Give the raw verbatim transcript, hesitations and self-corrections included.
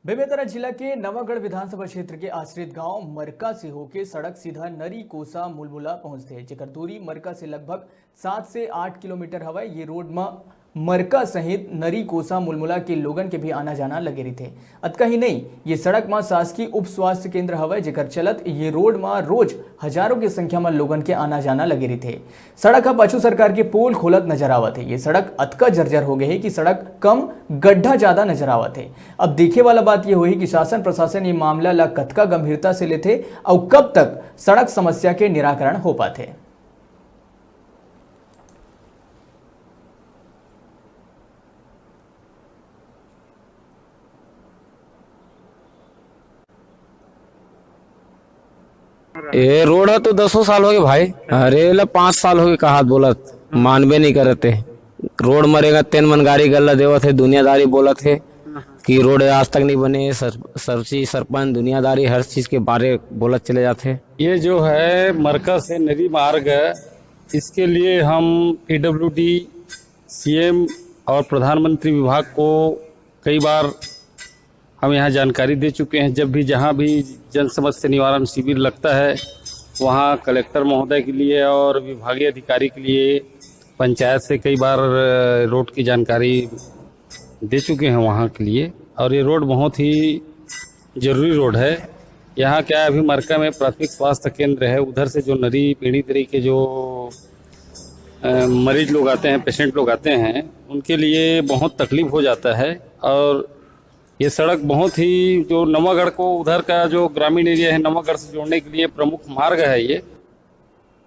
बेमेतरा जिला के नवागढ़ विधानसभा क्षेत्र के आश्रित गांव मरका से होके सड़क सीधा नरी कोसा मुलमुला पहुंचथे, जेकर दूरी मरका से लगभग सात से आठ किलोमीटर हवय। ये रोड म मरका सहित नरी कोसा मुलमुला के लोगन के भी आना जाना लगे रहिथे। अतका ही नहीं, ये सड़क म शासकीय उप स्वास्थ्य केंद्र हवय, जेकर चलत ये रोड म रोज हजारों के संख्या म लोगन के आना जाना लगे रहिथे। सड़क ह पाछू सरकार के पोल खोलत नजर आवत हे। ये सड़क अतका जर्जर हो गए हे कि सड़क कम, गड्ढा ज्यादा नजर आवत हे। अब देखे वाला बात ये होही कि शासन प्रशासन ये मामला ला कतका गंभीरता से लेथे अउ कब तक सड़क समस्या के निराकरण हो पाथे। ए रोड ह तो दसों साल हो गए भाई। अरे ला पाँच साल हो गए कहात बोलत, मानबे नहीं करत हे। रोड मरेगा तेन मन गारी गल्ला देवत हे, दुनियादारी बोलत हे कि रोड आज तक नहीं बने। सर, सरसी सरपंच दुनियादारी हर चीज के बारे बोलत चले जाते। ये जो है मरकज से नदी मार्ग, इसके लिए हम पीडब्ल्यूडी, सीएम और प्रधानमंत्री विभाग को कई बार हम यहाँ जानकारी दे चुके हैं। जब भी, जहाँ भी जन समस्या निवारण शिविर लगता है, वहाँ कलेक्टर महोदय के लिए और विभागीय अधिकारी के लिए पंचायत से कई बार, अ, रोड की जानकारी दे चुके हैं वहाँ के लिए। और ये रोड बहुत ही जरूरी रोड है। यहाँ क्या है, अभी मरका में प्राथमिक स्वास्थ्य केंद्र है, उधर से जो नरी, पीढ़ी तरी के जो, अ, मरीज लोग आते हैं, पेशेंट लोग आते हैं, उनके लिए बहुत तकलीफ हो जाता है। और ये सड़क बहुत ही, जो नवागढ़ को, उधर का जो ग्रामीण एरिया है, नवागढ़ से जोड़ने के लिए प्रमुख मार्ग है ये।